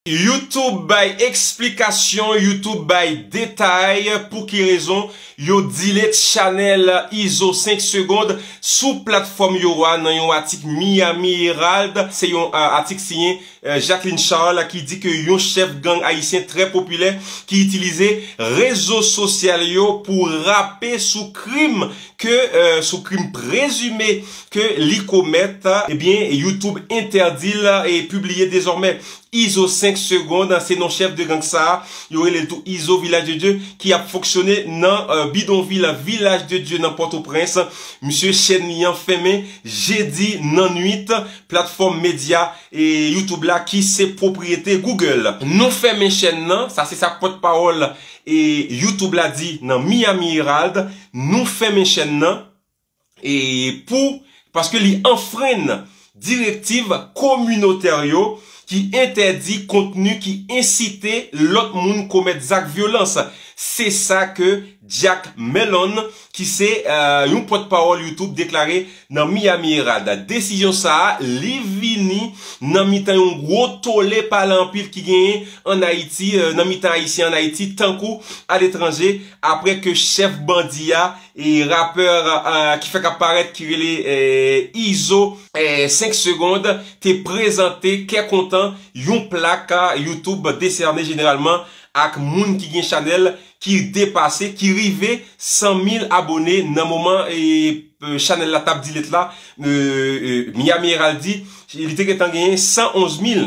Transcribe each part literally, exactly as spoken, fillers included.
YouTube bay eksplikasyon, YouTube bay detay pou ki rezon yo delete chanèl Izo senk Segonn sou platfòm yo a, nan yon atik Miami Herald. Se yon, euh, atik siyen, euh, Jacqueline Charles, ki di ke yon chèf gang ayisyen trè popilè ki itilize rezo sosyal yo pou rape sou krim ke, euh, sou krim prezime ke li komèt, ebyen, YouTube entèdi l e pibliye dezòmè. Izo senk Segonn, se non chèf de gang sa a. Yo rele l tou Izo Vilaj de Dye, ki ap fonksyone nan, euh, bidonvil Vilaj de Dye nan Pòtoprens. Misye, chèn li an fèmen jedi nan nwit. Platfòm medya e YouTube la ki se pwopriyete Google. Nou fèmen chèn nan, sa se sa pòtpawòl e YouTube la di nan Miami Herald. Nou fèmen chèn nan e pou, paske li anfrenn direktiv kominotè yo ki entèdi kontni ki ensite lòt moun komèt zak vyolans. Se sa ke Jack Mellon, ki se, euh, yon pòtpawòl YouTube, deklare nan Miami Herald. Desizyon sa a, li vini nan mitan yon gwo tole pale anpil ki genyen ann Ayiti, euh, nan mitan Ayisyen ann Ayiti, tankou aletranje, apre ke chèf bandi a e rapè, euh, ki fèk ap parèt, ki rele, euh, Izo, euh, senk Segonn, te prezante kè kontan yon plak, euh, YouTube desène jeneralman ak moun ki gen chanèl ki depase, ki rive san mil abone nan moman e, euh, chanèl la t ap delete la, euh, euh, Miami Herald di li te gentan genyen san onz mil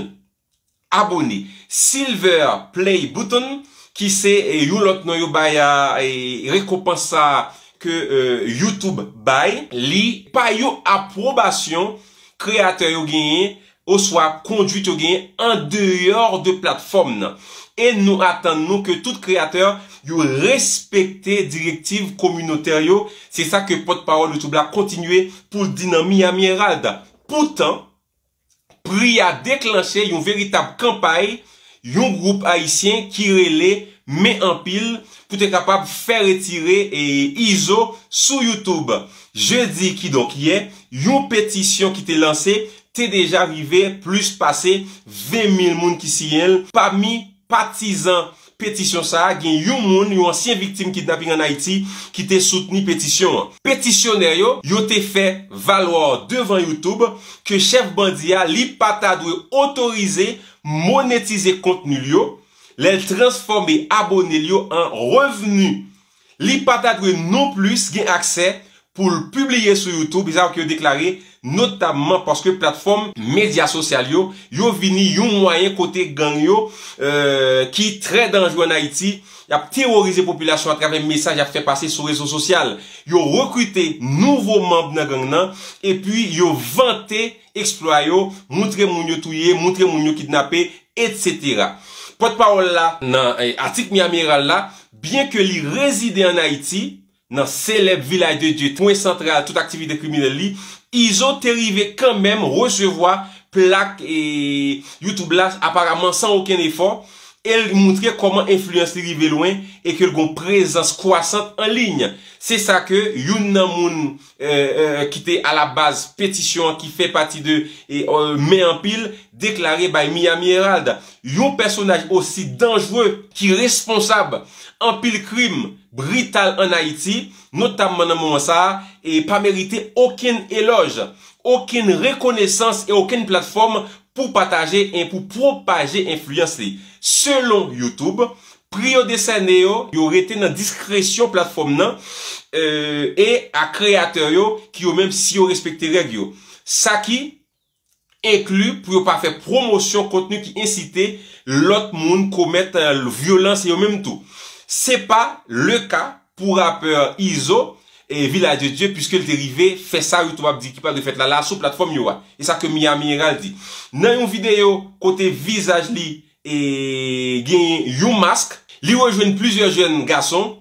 abone. Silver Play Button, ki se, eh, yon lòt non yo bay a, eh, rekonpans sa ke, eh, YouTube bay, li pa yon apwobasyon kreyatè yo genyen oswa kondwit yo genyen an deyò de platfòm nan. E nou atann nou ke tout kreyatè yo respekte direktiv kominotè yo. Se sa ke pòtpawòl YouTube la kontinye pou l di nan Miami Herald. Poutan, pri a deklanche yon veritab kanpay yon gwoup ayisyen ki rele Men Anpil pou te kapab fè retire, e, Izo sou YouTube. Jedi, kidonk yè, yon petisyon ki te lanse te deja rive plis pase ven mil moun ki siyen l. Pami patizan petisyon sa a, gen yon moun, yon ansyen viktim kidnaping ann Ayiti, ki te soutni petisyon an. Petisyonè yo, yo te fè valwa devan YouTube ke chèf bandi a, li pa ta dwe otorize monetize kontni l yo, lè l transfòme abone l yo an revni. Li pa ta dwe nonplis gen aksè pou l pibliye sou YouTube, e sa ke yo deklare, notamman paske platfòm medya sosyal yo, yo vini yon mwayen kote gang yo, euh, ki trè danjere ann Ayiti, y ap teworize popilasyon atravè mesaj y ap fè pase sou rezo sosyal. Yo rekrite nouvo manm nan gang nan, epi yo vante eksplwa yo, montre moun yo touye, montre moun yo kidnape, etsetera. Pòtpawòl la, nan, eh, atik Miami Herald la, byenke li rezide ann Ayiti, nan selèb Vilaj de Dye, pwen santral tout aktivite kriminèl li, Izo te rive kanmenm resevwa plak, eh, YouTube la, aparaman san okenn efò, e l montre kòman enfliyans li rive lwen e ke l gon prezans kwasant an liy. Se sa ke youn nan moun, eh, eh, ki te alabaz petisyon an, ki fè pati de, eh, eh, Men Anpil, deklare bay Miami Herald. Yon pèsonaj osi danjere, ki responsab anpil krim brital ann Ayiti, notamman nan moman sa a, e pa merite okenn elòj, okenn rekonesans e okenn platfòm pou pataje e pou pwopaje enfliyans li. Selon YouTube, pri yo desène yo, yo rete nan diskresyon platfòm nan, euh, e a kreyatè yo, ki yo menm, si yo respekte règ yo. Sa ki enkli pou yo pa fè pwomosyon kontni ki ensite lòt moun komèt, euh, vyolans yo menm tou. Se pa le ka pou rapè Izo, e Vilaj de Dye, piske l te rive fè sa YouTube ap di ki pa dwe fèt la, la sou platfòm yo a. E sa ke Miami Herald di. Nan yon videyo kote vizaj li, e, genyen yon mask, li rejwenn plizyè jèn gason,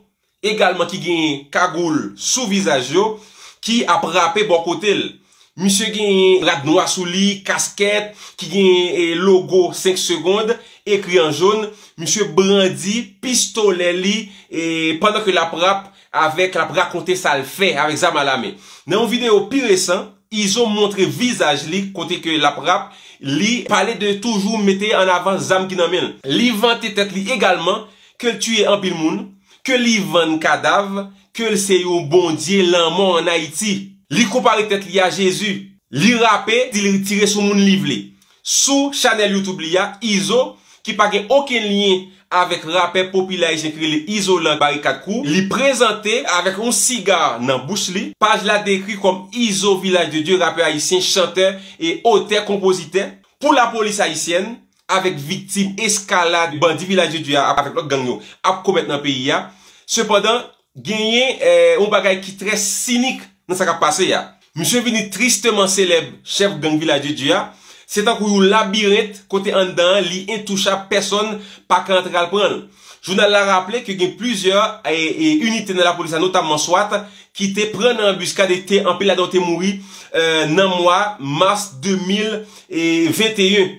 egalman ki genyen kagoul sou vizaj yo, ki ap rape bò kote l. Misye genyen rad nwa sou li, kaskèt, ki genyen, e, logo senk Segonn, ekri an jòn. Misye brandi pistolè li, e, pandan ke l ap rap avèk, l ap rakonte sa l fè avèk zam alamen. Nan yon videyo pi resan, Izo montre vizaj li kote ke l ap rap, Li pale de toujou mete an avan zam ki nan men l. Li vante tèt li egalman ke l tiye anpil moun, ke li vann kadav, ke l se yon bondye lanmò ann Ayiti. Li konpare tèt li a Jezi. Li rape, di li tire sou moun li vle. Sou chanèl YouTube li a, Izo, ki pa gen okenn lyen avèk rapè popilè ayisyen ki rele Izolan Barikad Crew, li prezante avèk yon siga nan bouch li. Paj la dekri kòm Izo Vilaj de Dye, rapè ayisyen, chantè e otè konpozitè. Pou lapolis ayisyèn, avèk viktim eskalad bandi Vilaj de Dye a avèk lòt gang yo ap komèt nan peyi a. Sepandan, genyen eh, yon bagay ki trè sinik nan sa k ap pase a. Misye vini tristeman selèb, chèf gang Vilaj de Dye a. Se tankou yon labirent kote anndan an li entouchab, pèsonn pa ka antre al pran l. Jounal la raple ke gen plizyè eh, eh, inite nan lapolis la, notamman swat, ki te pran nan anbiskad e te anpil ladan yo te mouri eh, nan mwa mas de mil venteyen.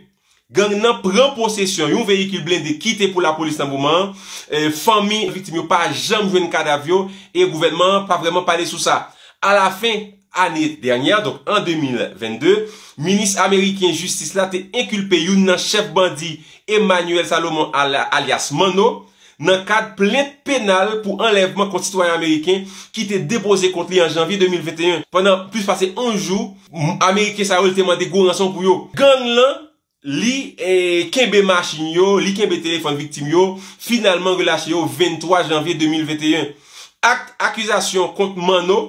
Gang nan pran posesyon yon veyikil blende ki te pou lapolis nan moman an. Eh, fanmi viktim yo pa janm jwenn kadav yo e gouvènman an pa vrèman pale sou sa. Alafen ane dènyè, donk an de mil vennde, minis ameriken jistis la te enkilpe youn nan chèf bandi, Emmanuel Salomon, ala- alyas Manno, nan kad plent penal pou anlèvman kont sitwayen ameriken ki te depoze kont li an janvye de mil venteyen. Pandan plis pase onz jou, m- Ameriken sa yo te mande gwo ranson pou yo. Gang lan, li eh, kenbe machin yo, li kenbe telefòn viktim yo, finalman relache yo venntwa janvye de mil venteyen. Ak akizasyon kont Manno,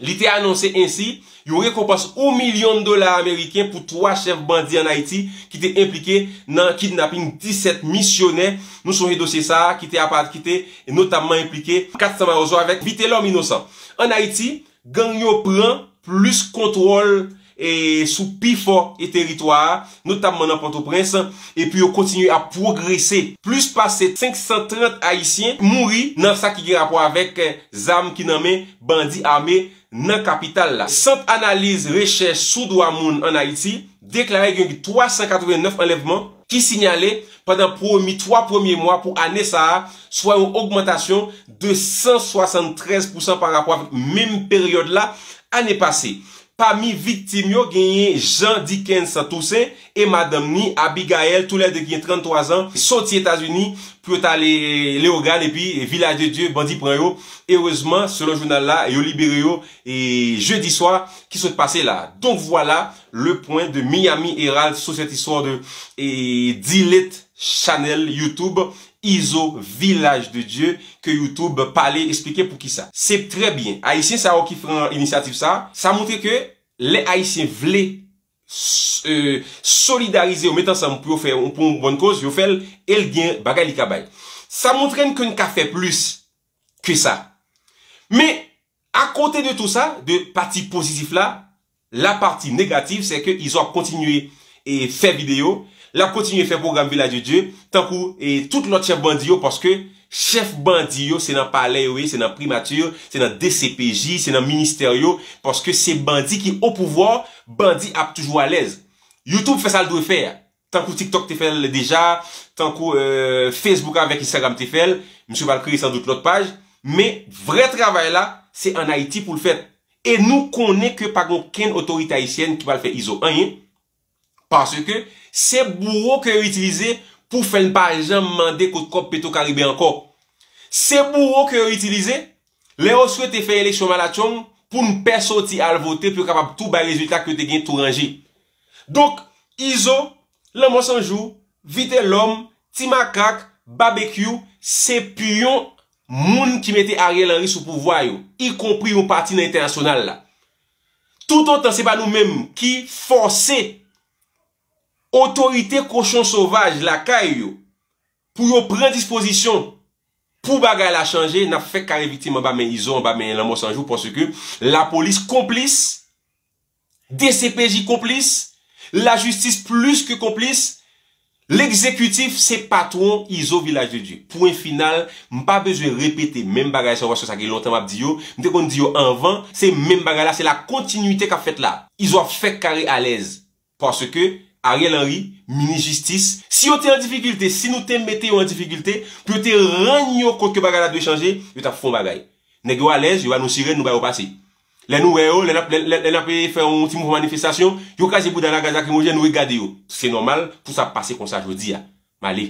li te anonse ensi yon rekonpans yon milyon dola ameriken pou twa chèf bandi ann Ayiti ki te enplike nan kidnaping disèt misyonè. Nou sonje dosye sa a ki te apa- ki te notamman enplike kat san mawozo avèk Vitelòm Inosan. Ann Ayiti, gang yo pran plis kontwòl e sou pifò e teritwa a, notamman nan Pòtoprens, epi yo kontinye ap pwogrese. Plis pase senk san trant Ayisyen mouri nan sa ki gen rapò avèk eh, zam ki nan men bandi ame nan kapital la. Sant Analiz Rechèch sou Dwa Moun ann Ayiti deklare gen twa san katrevennnèf anlèvman ki sinyale pandan pwomi twa premye mwa pou ane sa a, swa yon ogmantasyon de san swasanntrèz pousan pa rapò avèk menm peryòd la ane pase. Pami viktim yo, genyen Jean Dickens Toussaint e madanm ni, Abigail, toulède ki gen tranntwa zan, soti Etazini pou yo t ale Leyogàn epi Vilaj de Dye, bandi pran yo. Erezman, selon jounal la, yo libere yo e jedi swa ki sot pase la. Donc voilà le point de Miami Herald sur cette histoire de et delete channel YouTube Izo Vilaj de Dye ke YouTube pale eksplike poukisa. Se trè byen. Ayisyen sa yo ki pran inisyativ sa, sa montre ke lè Ayisyen vle s- euh, solidarize yo, met ansanm pou yo fè yon- pou yon bòn koz, yo fè l e l gen bagay li ka bay. Sa montre n ke n ka fè plis ke sa. Men, akote de tou sa, de pati pozitif la, la pati negatif, se ke Izo ap kontinye e fè videyo, l ap kontinye fè pwogram Vilaj de Dye, tankou e tout lòt chèf bandi yo, paske chèf bandi yo, se nan palè yo ye, se nan primati, se nan D C P J, se nan ministè yo, paske se bandi ki o pouvwa, bandi ap toujou alèz. YouTube fè sa l dwe fè a. Tankou TikTok te fè l deja, tankou euh, Facebook avèk Instagram te fè l, misye pral kreye sandout lòt paj, men vrè travay la, se ann Ayiti pou l fèt. E nou konnen ke pa gen okenn otorite ayisyèn ki pral fè Izo anyen, paske se bouwo ke yo itilize pou fè n pa janm mande kot kòb Petro Caribe ankò. Se bouwo ke yo itilize lè yo swete fè eleksyon malatchong pou n pè soti al vote pou yo kapab tou bay rezilta ke yo te gen tou ranje. Donk, Izo, Lanmò San Jou, Vitelòm, Ti Makak, Babekyou, se pyon moun ki mete Ariel Henry sou pouvwa yo, ikonpri yon pati nan entènasyonal la. Toutotan se pa nou menm ki fòse otorite kochon sovaj lakay yo pou yo pran dispozisyon pou bagay la chanje, n ap fèk kare viktim anba men Izo, anba men Lanmò San Jou, paske lapolis konplis, D C P J konplis, lajistis plis ke konplis, legzekitif se patwon Izo Vilaj de Dye. Pwen final, m pa bezwen repete menm bagay sa yo paske sa gen lontan m ap di yo, m te konn di yo anvan, se menm bagay la, se la kontinwite k ap fèt la. Izo ap fèk kare alèz. Paske Ariel Henry, minis jistis, si yo te an difikilte, si nou te mete yo an difikilte, pou yo te rann yo kont ke bagay la dwe chanje, yo t ap fè yon bagay. Nèg yo alèz, yo ba nou sirèn, nou ba yo pase. Lè nou wè yo, lè n ap, lè, lè, lè n ap fè yon ti mouvman manifestasyon, yo kraze bouda nan gaz lakrimojèn, nou ret gade yo. Se nòmal pou sa ap pase konsa jodi a. M ale.